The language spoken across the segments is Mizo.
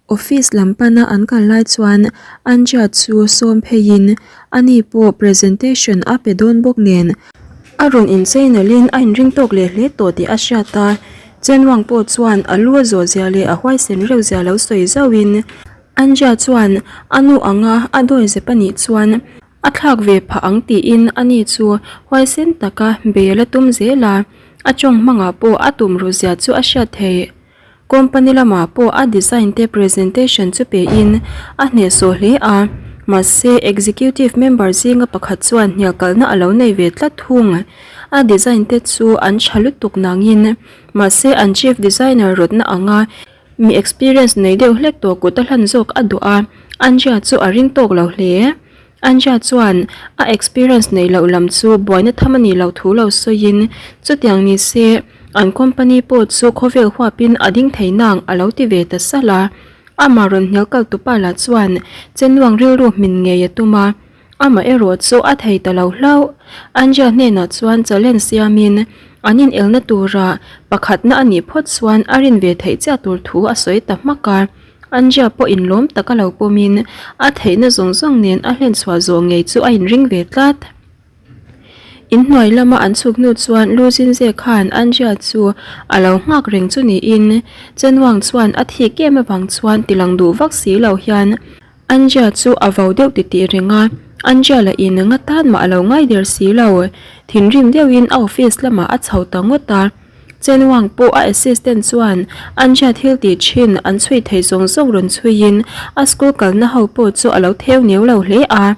Office lam pana an kal lai chuan Anja chu sawm pheiin ani pawh presentation a pe dawn bawk nen a rawn inchei nalhin a inring tawk leh hle tawh tih a hriat a. Chenwang pawh chuan a lu a zawh zia leh a huaisen reuh zia lo sawi zauhin Anja chuan a nu anga a dawi zep a nih chuan a thlak ve phah ang tiin ani chu huaisen taka bel a tum zel a, a tawng hmangah pawh a tumruh zia chu a hriat theih. Company lamah pawh a design te presentation chu pein a hnehsawh hle a, mahse executive member zinga pakhat chuan hnial kalna a lo nei ve tlat thung. A design te chu an tha lutuk nangin, mahse an chief designer rawtna anga mi experience nei deuh hlek tawh kut a hlan zawk a duh a, Andrea chu a ring tawk lo hle. Anja chuan a experience neih loh lam chu buaina tham a nih loh thu lo sawiin, chutiang ni se an company pawh chu khawvel huapin a ding thei nang a lo ti ve ta salh a. Amah rawn hnial kal tupa lah chuan Chennuang rilru hmin ngei a tum a, amah erawh chu a thei ta lo hlauh. Anja hnenah chuan challenge siamin an inelna tura pakhatna a nih phawt chuan a rin ve theih chiah tur thu a sawi ta hmak a. Anja pawh inlawm taka lo pawmin a theihna zawng zawng nen a hlen chhuah zawh ngei chu a inring ve tlat. Inhnuai lama an chhuk hnu chuan Lu Jinze khan Anja chu a lo nghak reng chu niin Chenwang chuan a thik em avang chuan tilang duh vak si lo hian Anja chu a vo deuh titih reng a, Anja lah in nga tan mah a lo ngai der si lo. Thinrim deuhin a office lamah a chho ta ngawt a. Chen Wang pawh a assistant chuan Anja thil tih thin an chhui thei zawng zawng rawn chhuiin a school kalna ho pawh chu a lo theu neu lo hle a.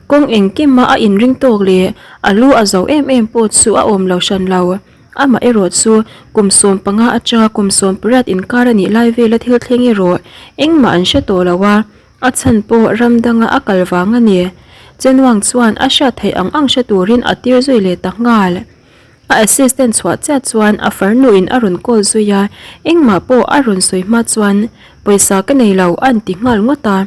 Kawng engkima a inring tawk leh a lu a zo em em pawh chu a awm lo hran lo. Amah erawh chu kum 15 atanga kum 18 inkar a nih lai vela thil thleng erawh engmah an hre tawh lo a, a chhan pawh ram danga a kal vang a ni. Chen Wang chuan a hriat theih ang ang hre turin a tir zui leh ta nghal. A assistant chhuah chiah chuan a farnu in a rawn call zui a, engmah pawh a rawn sawi hma chuan pawisa ka nei lo a inti nghal ngawt a.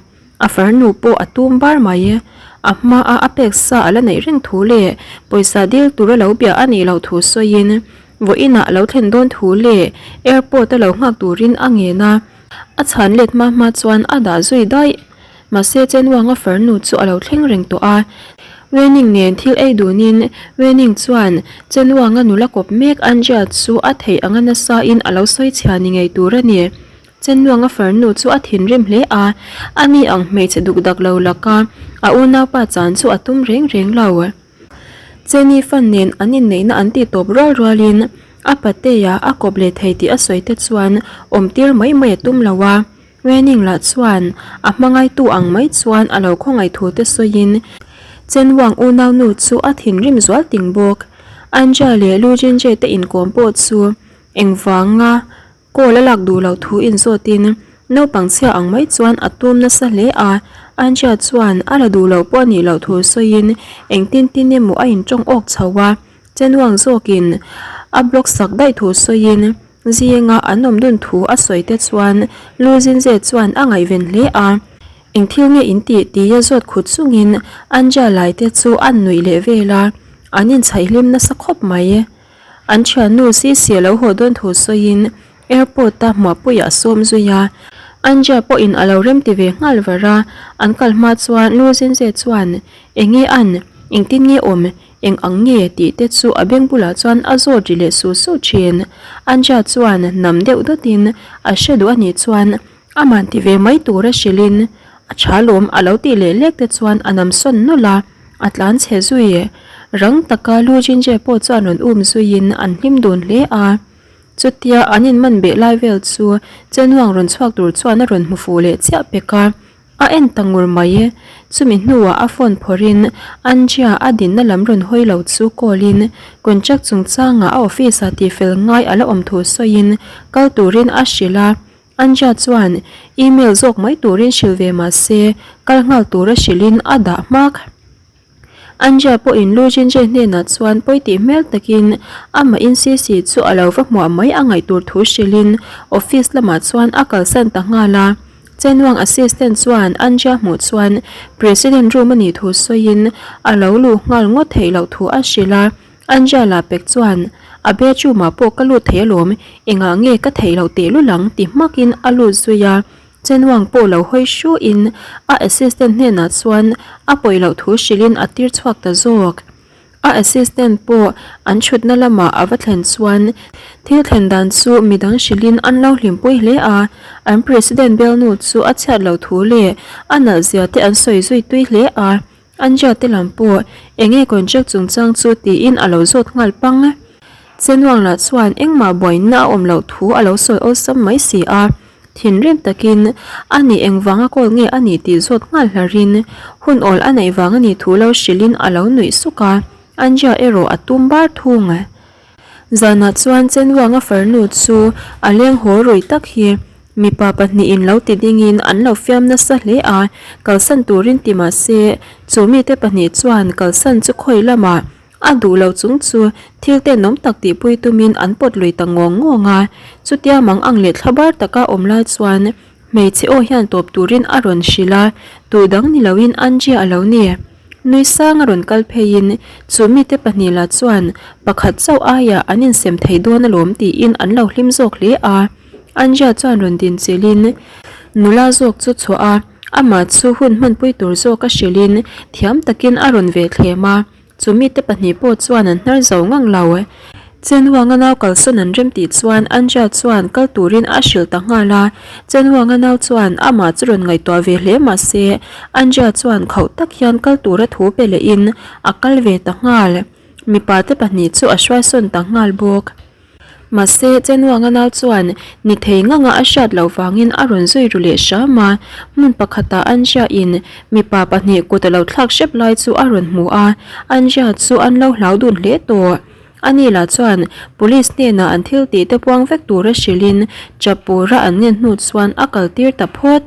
A farnu pawh a tum bar mai. A hmaa a pek sa a la neih reng thu leh pawisa dil tur a lo bia a nih loh thu sawiin vawiinah a lo thlen dawn thu leh airport a lo nghak turin a ngen a. A chhan let hma hma chuan a dah zui daih. Mahse Chenwanga farnu chu a lo thleng reng tawh a. Wening nen thil ei dunin Wening chuan Chenwanga nula kawp mek Andrea chu a theih anga nasain a lo sawi chhia ni ngei tur a ni. Chennuanga farnu chu a thinrim hle a, ani ang hmeichhe duk dak lo laka a unaupa chan chu a tum reng reng lo. Cheni fan nen an inneihna an tih tawp rual rualin a patea a kawp leh thei tih a sawi te chuan awm tir mai mai a tum lo a, Wening lah chuan a hmangaitu ang mai chuan a lo khawngaih thu te sawiin Chenwang unaunu chu a thinrim zual ting bawk. Anja leh Lu Jinjie te inkawm pawh chu engvanga Call a lak duh loh thu inzawtin naupang chhia ang mai chuan a tum nasa hle a, Anja chuan a la duh loh pawh a nih loh thu sawiin engtin tin emaw a intawng awk chho a, Chenwang zawkin a block sak daih thu sawiin zinga an awm dun thu a sawi te chuan Lu Zinze chuan a ngaihven hle a, Eng thil nge in tih tia zawt khut chungin Anja lai te chu a nuih leh vel a, an inchhaihlim nasa khawp mai. An thiannu Sisi a lo haw dawn thu sawiin airport a hmuahpuiah a sawm zui a. Anja pawhin a lo remti ve nghal var a, an kal hma chuan Lu Zinze chuan Eng nge an? Engtin nge awm? Eng ang nge? tih te chu a beng bulah chuan a zawt ri leh su su thin. Anja chuan nam deuh dawtin a hre duh a nih chuan Aman ti ve mai tura hrilhin a tha lawm a lo tih leh lek te chuan a nam sawn nawlh a, a tlan chhe zui. Rang taka Lu Jinje pawh chuan rawn um zuiin an hlim dun hle a. Chutia an inman beh lai vel chu Chenuang rawn chhuak tur chuan a rawn hmu fuh leh chiah pek a. A en ta ngur mai. Chumi hnuah a phone phawrhin Anjia a dinna lam rawn hawi lo chu call in contract chungchangah a office ah tihfel ngai a la awm thu sawiin kal turin a hrilh a. Anja chuan email zawk mai turin hrilh ve mah se kal nghal tura hrilhin a dah hmak. Anja pawhin Lu Jinjie hnenah chuan pawi tih hmel takin amahin Sisi chu a lo va hmuah mai a ngaih tur thu hrilhin office lamah chuan a kalsan ta nghal a. Chenwang assistant chuan Anja hmuh chuan President room a nih thu sawiin a lo luh nghal ngawt theih loh thu a hrilh a. Anja lah pek chuan a bedroom ah pawh ka lut thei alawm, engah nge ka theih loh teh lul ang ti hmakin a lut zui a. Chenwang pawh lo hawi hru in a assistant hnenah chuan a pawi loh thu hrilhin a tir chhuak ta zawk. A assistant pawh an thutna lamah a va thlen chuan thil thlen dan chu midang hrilhin an lo hlimpui hle a, an president bialnu chu a chhiat loh thu leh a nalh zia te an sawi zui tui hle a. Anja te lam pawh enge contract chungchang chu tiin a lo zawt nghal pang. Chenwang lah chuan engmah buaina a awm loh thu a lo sawi awlsam mai si a, thinrim takin a nih engvanga call nge a nih tih zawt nghal hlarin hun awl a neih vang a nih thu lo hrilhin a lo nuih suk a, Anja erawh a tum bar thung. Zanah chuan Chenwanga farnu chu a leng haw rui tak hi mipa pahnihin lo ti dingin an lo fiam nasa hle a, kalsan turin ti mahse chu mite pahnih chuan kalsan chu khawi lamah a duh lo chung chu thil tenawm tak tihpui tumin an pawt lui ta ngawng ngawng a. Chutia mang ang leh thlabar taka awm lai chuan Hmeichhe aw hian tawp turin a rawn hrilh a, tu dang ni loin Angie a lo ni. Nui sang a rawn kal pheiin chu mite pahnih lah chuan pakhat chauh aiah an insem thei dawn alawm tiin an lo hlim zawk hle a. Angie chuan rawn din chilhin nula zawk chu chhuah a, amah chu hun hmanpui tur zawk a hrilhin thiam takin a rawn ve thlem a. Chu mite pahnih pawh chuan an hnar zo ngang lo. Chenhuanga nau kalsawn an rem tih chuan Anja chuan kal turin a hrilh ta nghal a. Chenhuanga nau chuan amah chu rawn ngaihtuah ve hle mah se Anja chuan khauh tak hian kal tura thu pe lehin a kal ve ta nghal. Mipa te pahnih chu a hruaisawn ta nghal bawk. Mahse, Chenwanga nau chuan ni thei nganga a hriat loh vangin a rawn zui ru leh hram a, hmun pakhatah Anjia in mipa pahnih kut a lo thlak hrep lai chu a rawn hmu a, Anjia chu an lo hlau dun hle tawh. Ani lah chuan police hnenah an thil tih te puang vek tura hrilhin chapura an ngen hnu chuan a kaltir ta phawt.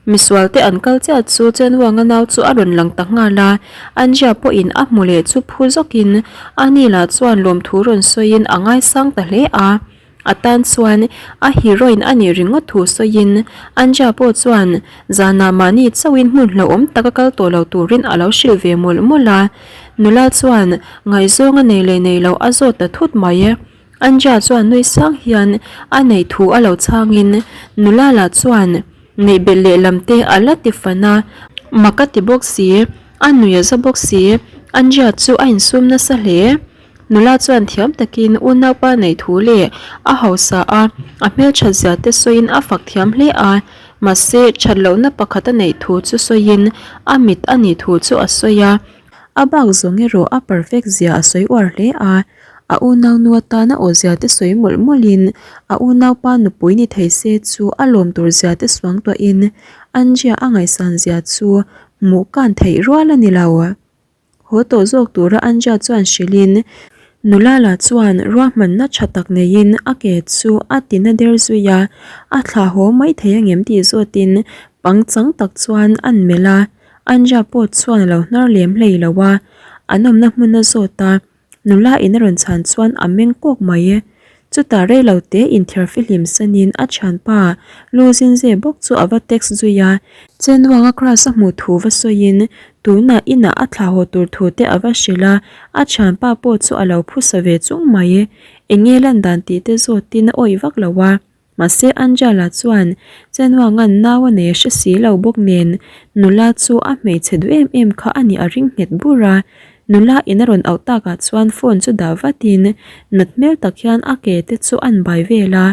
Misual te an kal chiah chu Chenwanga nau chu a rawn lang ta nghal a, Anjia pawhin a hmu leh chu phu zawkin ani lah chuan lawmthu rawn sawiin a ngaisang ta hle a. A tan chuan a heroine a nih ringawt thu sawiin Anjia pawh chuan zanah mahni chauhin hmun hlauhawm taka kal tawh lo turin a lo hrilh ve mawlh mawlh a. Nula chuan ngaihzawng a nei leh nei loh a zawt ta thut mai. Anja chuan nui sang hian a neih thu a lo chhangin nula lah chuan neih belh leh lam te a la ti fan a, mak a ti bawk si, a nui a za bawk si, Anja chu a insum nasa hle. Nula chuan thiam takin unaupa neih thu leh a hausa a, a hmelthat zia te sawiin a fak thiam hle a, mahse that lohna pakhat a neih thu chu sawiin a mit a nih thu chu a sawi a. A bak zawng erawh a perfect zia a sawi uar hle a, A unaunu atana awzia te sawi mawlh mawlhin a unaupa nupui ni thei se chu a lawm tur zia te suang tuahin Anjia a ngaihsan zia chu hmuh kan theih rual a ni lo. Haw tawh zawk tura Anjia chuan hrilhin nula lah chuan ruahmanna tha tak neiin a ke chu a ti na der zui a, a thlah haw mai thei angem tih zawtin pangchang tak chuan an melh a, Anjia pawh chuan a lo hnar lem hlei lo a, an awmna hmun a zawt a. Nula in a rawn chhan chuan a meng kawk mai. Chutah rei lo te inthiar fihlim sanin a thianpa Lu Zinze bawk chu a va text zui a. Chenwanga class a hmuh thu va sawiin tunah inah a thlah haw tur thu te a va hrilh a, a thianpa pawh chu a lo phusa ve chung mai. Enge lan dan tih te zawtin a awih vak lo a. Mahse Angela chuan Chenwanga'n nau a nei a hre si lo bawk nen nula chu a hmeichhe duh em em kha a nih a ring nghet bur a. Nula in a rawn auh takah chuan phone chu dah vatin nat hmel tak hian a ke te chu an bai vel a,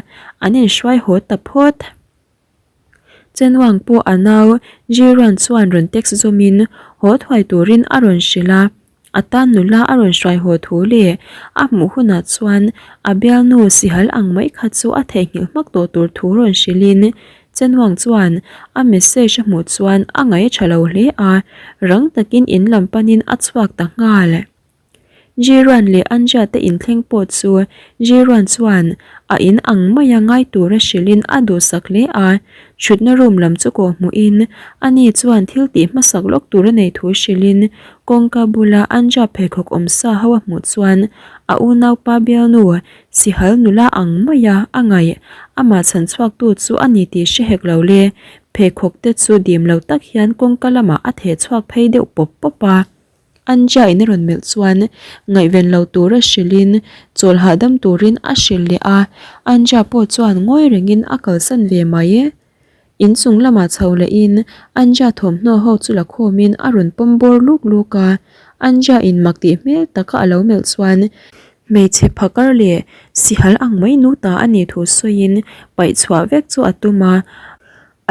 an inhruai haw ta phawt. Chenwang pawh a nau Jiran chuan rawn text zawmin haw thuai turin a rawn hrilh a. A tan nula a rawn hruai haw thu leh a hmuh hunah chuan a bialnu sihal ang mai kha chu a theihnghilh hmak tawh tur thu rawn hrilhin Chenwang chuan a message a hmuh chuan a ngaih a tha lo hle a, rang takin in lam panin a chhuak ta nghal. Jiran leh Anja te inthleng pawh chu Jiran chuan a in ang maia ngai tura hrilhin a duhsak hle a, Thutna room lam chu kawh hmuhin ani chuan thil tih hmasak lawk tur a nei thu hrilhin kawngka bula Anja pheikhawk awm sa ho a hmuh chuan a unaupa bialnu Sihal nula ang maia a ngaih amah chhan chhuaktu chu a ni tih hre hek lo le, pheikhawk te chu dim lo tak hian kawngka lamah a theh chhuak phei deuh pawp pawp a. Anja in a rawn melh chuan ngaihven lo tura hrilhin chawl hahdam turin a hrilh leh a, Anja pawh chuan ngawi rengin a kalsan ve mai. Inchung lamah chho lehin Anja thawmhnaw ho chu la khawmin a rawn pawm bawr luk luk a. Anja in mak tih hmel taka a lo melh chuan hmeichhe phakar leh sihal ang mai nu ta a nih thu sawiin paih chhuah vek chu a tum a.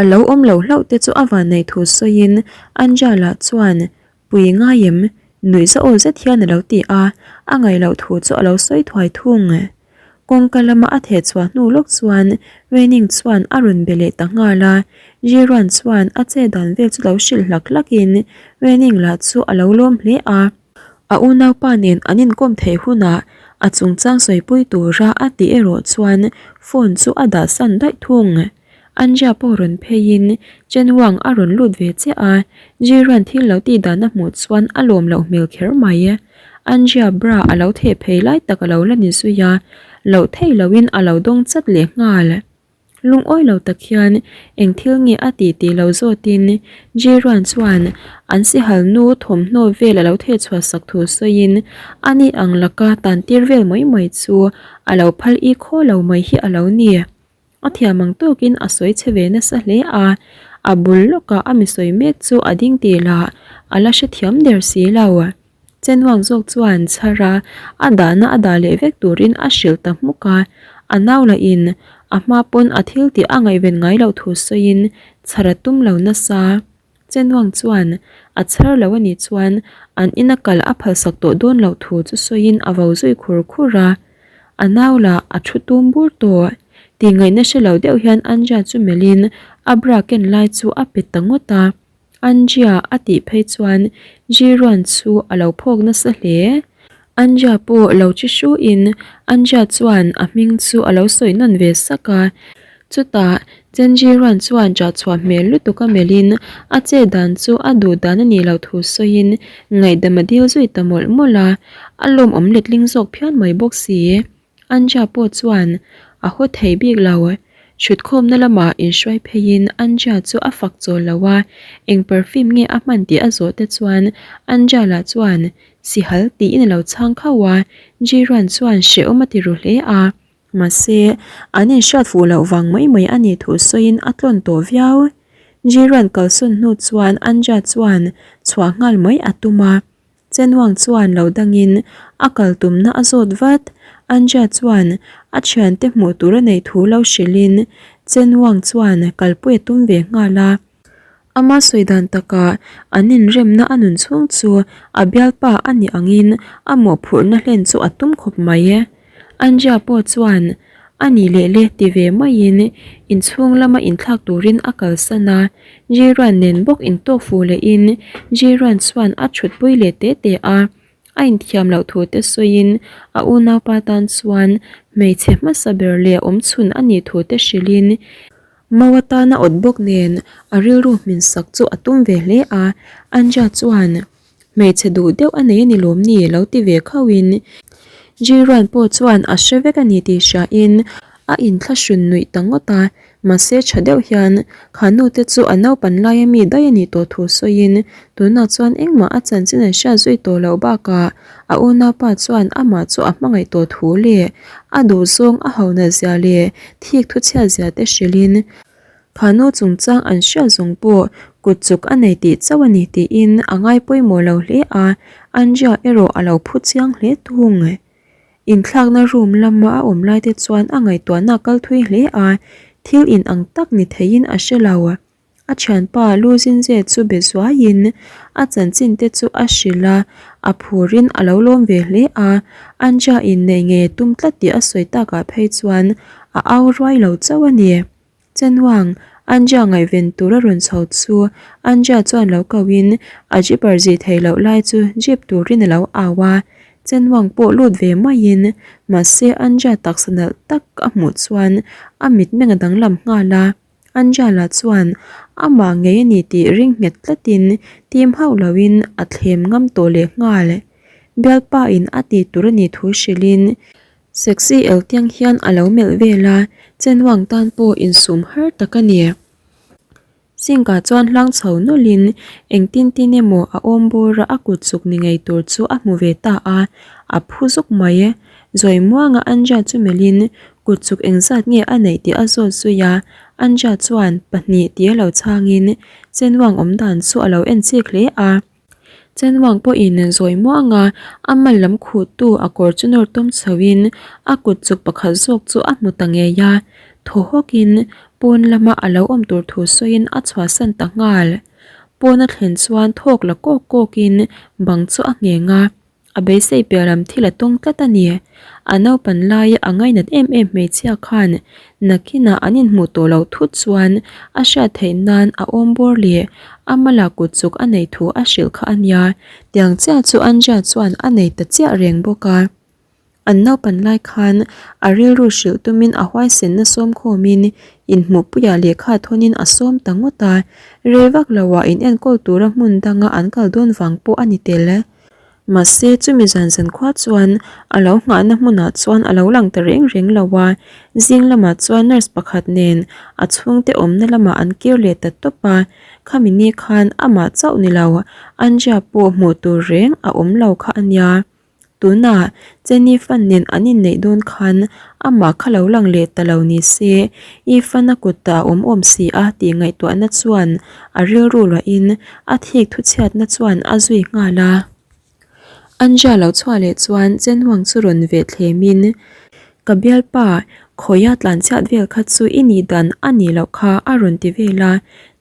A lo awm lo hlauh te chu a vanneih thu sawiin Anja lah chuan Pui ngai em? Nuih za aw zet hian a lo ti a, a ngaih loh thu chu a lo sawi thuai thung. Kawngka lama a theh chhuah hnu lawk chuan Wening chuan a rawn be leh ta nghal a, Jiruan chuan a che dan vel chu lo hrilh hlak hlak in Wening lah chu a lo lawm hle a. A unaupa nen an inkawm theih hunah a chungchang sawipui tura a tih erawh chuan phone chu a dah san daih thung. Anja pawh rawn pheiin Chen Wang a rawn lut ve chiah a, Jiran thil lo tih dan a hmuh chuan a lawm loh hmel kher mai. Anja bra a lo theh phei lai tak a lo la ni zui a, loh theih lohin a lo dawng chat leh nghal. Lungawi lo tak hian eng thil nge a tih tih lo zawtin Jiran chuan an sihal nu thawmhnaw vel a lo theh chhuah sak thu sawiin ani ang laka tan tir vel mai mai chu a lo phal i khaw lo mai hi a lo ni. A thiam ang tawkin a sawi chhe ve nasa hle a, a bul lawkah a mi sawi mek chu a ding tih lah a la hrethiam der si lo. Chenhuang zawk chuan chhar a, a dahna a dah leh vek turin a hrilh ta hmuk a, a nau lahin a hma pawn a thil tih a ngaihven ngai loh thu sawiin chhar a tum lo nasa. Chenhuang chuan a chhar lo a nih chuan an ina kal a phalsak tawh dawn loh thu chu sawiin a vo zui khur khur a. A nau lah a thu tum bur tawh. Tih ngaihna hre lo deuh hian Anja chu melhin a bra ken lai chu a pe ta ngawt a. Anja a tih phei chuan Jiruan chu a lo phawk nasa hle. Anja pawh lo chi hruin Anja chuan a hming chu a lo sawi nawn ve sak a. Chutah Chenji Ruan chuan ṭah chhuah hmel lutuk a melhin a che dan chu a duh dan a nih loh thu sawiin ngaihdam a dil zui ta mawlh mawlh a, a lawmawm letling zawk phian mai bawk si. Anja pawh chuan a haw thei bik lo. Ṭhutkhawmna lamah inhruai pheiin Anja chu a fak chawl lo a, eng perfume nge a hman tih a zawh te chuan Anja lah chuan Sihal tiin a lo chhang khauh a, Ji Ruan chuan hrehawm a ti ru hle a. Mahse, an inhriat fuh loh vang mai mai a nih thu sawiin a tlawn tawh viau. Jiran kalsawn hnu chuan Anja chuan chhuah nghal mai a tum a. Chenwang chuan lo dangin a kal tumna a zawt vat. Anja chuan a thiante hmuh tur a neih thu lo hrilhin Chenwang chuan kalpui a tum ve nghal a. Ama sawi dan takah an inremna a nun chhung chu a bialpa a nih angin a mawhphurhna hlen chu a tum khawp mai. Anja pawh chuan a nih leh le ti ve maiin inchhung lama inthlak turin a kalsan a, Jiran nen bawk intawk fuh lehin Jiran chuan a thutpui leh te te a, a inthiam loh thu te sawiin a unaupa tan chuan hmeichhe hmasa ber leh awmchhun a nih thu te hrilhin Mau atana awt bawk nen a rilru hmin sak chu a tum ve hle a, Anja chuan hmeichhe duh deuh a nei a ni lawm ni lo ti ve khauhin Jiruan pawh chuan a hre vek a ni tih hriain a inthlahrun nuih ta ngawt a, mahse tha deuh hian kha nu te chu a naupan laia mi daih a nih tawh thu sawiin tunah chuan engmah a chanchin an hriat zui tawh loh bakah A unaupa chuan amah chu a hmangaih tawh thu leh a duhzawng a hona zia leh thik thuchhiat zia te hrilhin Phanu chungchang an hriat zawng pawh kut chuk a nei tih chauh a ni tiin a ngai pawimawh lo hle a, Andrea erawh a lo phu chiang hle thung. Inthlakna room lama a awm lai te chuan a ngaihtuahna a kal thui hle a, thil inang tak ni theiin a hre lo. A thianpa Lu Zinze chu be zuaiin a chanchin te chu a hrilh a, a phurin a lo lawm ve hle a, Anja in nei ngei a tum tlat tih a sawi takah phei chuan a au ruai lo chauh a ni. Chenwang, Anja ngaihven tur a rawn chho chu Anja chuan lo kohin a jeeper zih theih loh lai chu jeep turin a lo au a, Chenwang pawh lut ve maiin mahse Anja taksa nalh tak a hmuh chuan a mitmeng a danglam nghal a. Angela chuan amah ngei a ni tih ring nghet tlatin tim hauh loin a thlem ngam tawh leh nghal. Bialpa in a tih tur a nih thu hrilhin sexy eltiang hian a lo melh vel a, Chenwang tan pawh insum har tak a ni. Sink ah chuan hlang chho nawlhin engtin tin emaw a awm bawr a a kut chuk ni ngei tur chu a hmu ve ta a, a phu zuk mai. Zawi muanga Anja chu melhin kut chuk engzat nge a neih tih a zawt zui a. Anja chuan pahnih tia lo chhangin Chenwang awm dan chu a lo en chik hle a. Chenwang pawhin zawi muanga a mal lam khuhtu a kawr chu nawr tum chhoin a kut chuk pakhat zawk chu a hmu ta ngei a, thaw hawkin pawn lama a lo awm tur thu sawiin a chhuahsan ta nghal. Pawn a thlen chuan thawk la kawk kawkin bang chu a ngheng a. A beisei piah lam thil a tawng tlat a ni. A naupan laia a ngainat em em hmeichhia khan nakinah an inhmuh tawh loh thut chuan a hriat theih nan a awm bawr leh a mala kut chuk a neih thu a hrilh kha a nia. Tiang chiah chu Anja chuan a nei ta chiah reng bawk a. An naupan lai khan a rilru hrilh tumin a huaisenna sawm khawmin inhmuhpuiah lehkha thawnin a sawm ta ngawt a, rei vak loah inenkawl tura hmun danga an kal dawn vang pawh a ni tel. Mahse, chumi zan zan khua chuan a lo nghahna hmunah chuan a lo lang ta reng reng lo a, zing lamah chuan nurse pakhat nen a chhungte awmna lamah an kir leh ta tawp a, khami ni khan amah chauh ni lo, Anja pawh hmuh tur reng a awm lo kha a nia. Tunah Jenny fan nen an inneih dawn khan amah kha lo lang leh ta lo ni se, i fan a kut ta a awm awm si a tih ngaihtuahna chuan a rilru luahin a thik thuchhiatna chuan a zui nghal a. Anja lo chhuah leh chuan Chenhuang chu rawn veh thlemin, Ka bialpa, khawia tlanchhiat vel kha chu i nih dan a nih loh kha a rawn ti vel a.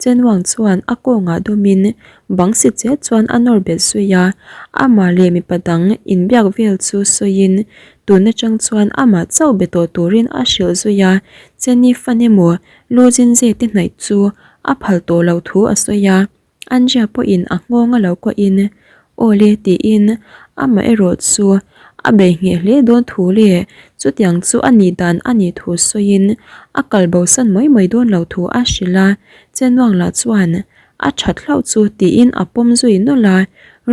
Chenhuang chuan a kawngah dawmin bang si chet chuan a nawr bet zui a, amah leh mipa dang inbiak vel chu sawiin tun atang chuan amah chauh be tawh turin a hrilh zui a, Jenny fan emaw Lu Jinze te hnaih chu a phal tawh loh thu a sawi a. Anja pawhin a nghawng a lo kuahin, Aw le tiin amaherawh chu a bei ngheh hle dawn thu leh chutiang chu a nih dan a nih thu sawiin a kal bosan mai mai dawn lo thu a hrilh a, Chenwang lah chuan a that hlauh chu tiin a pawm zui nawlh a,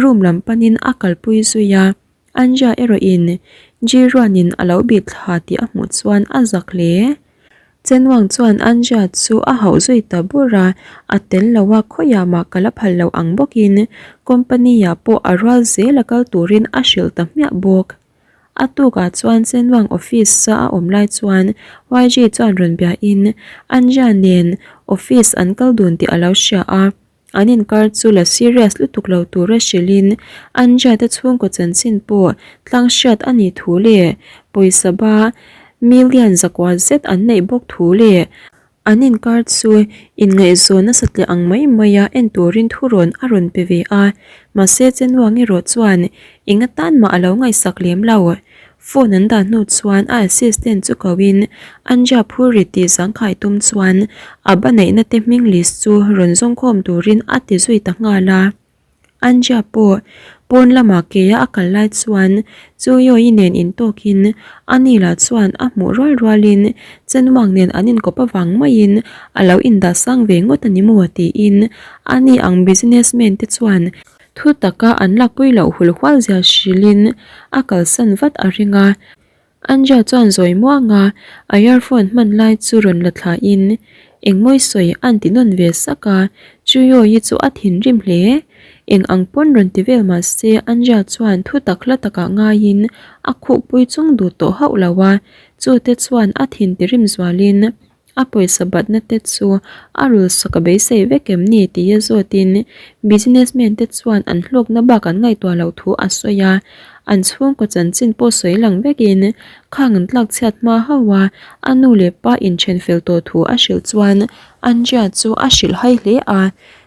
room lam panin a kalpui zui a. Anja erawhin Jiruanin a lo bih thla tih a hmuh chuan a zak hle. Chenwang chuan Anja chu a hauh zui ta bur a, a tel lo a khawiah mah ka la phal lo ang bawkin company-ah pawh a rual zel a kal turin a hrilh ta hmiah bawk. A tukah chuan Chenwang office-a a awm lai chuan YG chuan rawn biain Anja nen office an kal dun tih a lo hria a. An inkar chu la serious lutuk lo tura hrilhin Anja te chhungkaw chanchin pawh tlang hriat a nih thu leh pawisa ba million zakua zet an neih bawk thu leh an inkar chu inngaihzawn nasa tle ang mai maia en turin thurawn a rawn pe ve a, mahse Chenwang erawh chuan eng atan mah a lo ngaihsak lem lo. Phone an dah hnu chuan a assistant chu ko in Anja Phurri tih zangkhai tum chuan a ba neihna te hming list chu rawn zawngkhawm turin a ti zui ta nghal a. Anja pawh pawn lamah keia a kal lai chuan Chuyoyi nen intawkin ani lah chuan a hmuh rual rualin Chenwang nen an inkawp avang maiin a lo indah sang ve ngawt a ni maw tiin ani ang businessman te chuan Thu taka an lakpui loh hul hual zia hrilhin a kalsan vat a ring a. Anja chuan zawi muanga a earphone hman lai chu rawn la thlain engmawi sawi a'n ti nawn ve sak a, Chuyoyi chu a thinrim hle. Eng ang pawn rawn ti vel mah se Anja chuan thu tak hla takah ngaiin a khuhpui chung duh tawh hauh lo a, chute chuan a thin tirim zualin A pawisa batna te chu a rul sak a beisei vek em ni tih a zawtin businessman te chuan an hlawkna bak an ngaihtuah loh thu a sawi a, an chhungkaw chanchin pawh sawi lang vekin khang an tlak chhiat hma hauh a, a nu leh pa inthen fel tawh thu a hrilh chuan Andrea chu a hrilh hai hle a,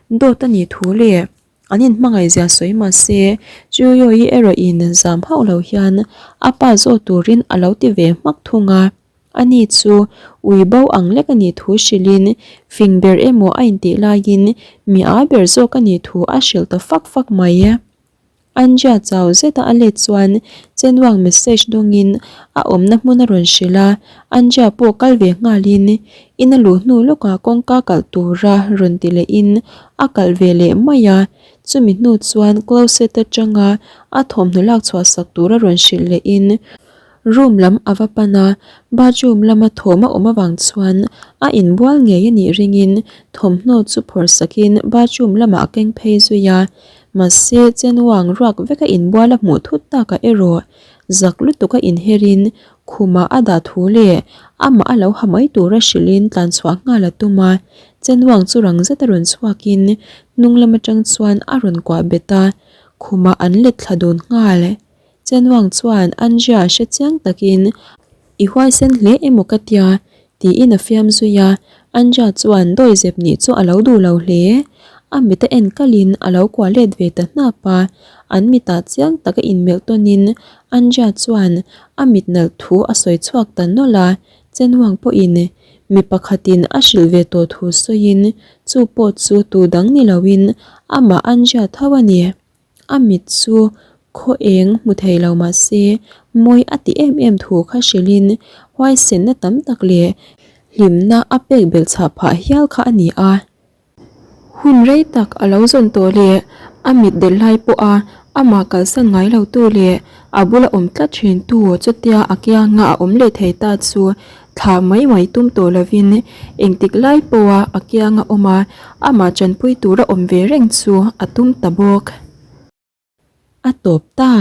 dawt a nih thu leh an inhmangaih zia sawi mah se Chuyoyi erawh in zam hauh lo hian a pa zawt turin a lo ti ve hmak thung a. Ani chu ui bo ang lek a nih thu hrilhin fing ber emaw a intih laiin mi a ber zawk a nih thu a hrilh ta fak fak mai. Anja chau zeta a let chuan Chenwang message dawngin a awmna hmun a rawn hrilh a, Anja pawh kal ve nghalin in a luh hnu lawkah kawngka kalh tura rawn ti lehin a kalh ve leh mai a, chumi hnu chuan closet atanga a thawmhnaw lak chhuah sak tura rawn hrilh lehin Room lam a va pan a, bathroom lama thawm a awm avang chuan a inbual ngei a nih ringin thawmhnaw chu phawrh sakin bathroom lamah a keng phei zui a. Mahse, Chenwang ruak veka inbual a hmuh thut takah erawh Zak lutuk a inherin khumah a dah thu leh amah a lo ha mai tura hrilhin tlan chhuah nghal a tum a. Chenwang chu rang zet a rawn chhuakin hnung lam atang chuan a rawn kuah bet a, khumah an let thla dun nghal. Chenwang chuan Andrea hre chiang takin I huaisen hle emaw ka tia tiin a fiam zui a, Andrea chuan dawi zep nih chu a lo duh lo hle. A mit a en kalin a lo kuah let ve ta hnap a, an mitah chiang taka inmelh tawnin Andrea chuan a mit nalh thu a sawi chhuak ta nawlh a, Chenwang pawhin mi pakhatin a hrilh ve tawh thu sawiin chu pawh chu tu dang ni loin amah Andrea tho a ni. A mit chu khaw eng hmu thei lo mah se mawi a ti em em thu kha hrilhin huaisenna tam tak leh hlimna a pek belh chhah phah hial kha a ni a. Hun rei tak a lo zawn tawh leh a mit delh lai pawha amah kalsan ngai lo tu leh a bula awm tlat thin tu chutia a kianga a awm leh thei ta chu thlah mai mai tum tawh lovin engtik lai pawha a kianga awm a, amah tanpui tura awm ve reng chu a tum ta bawk. A tawp ta.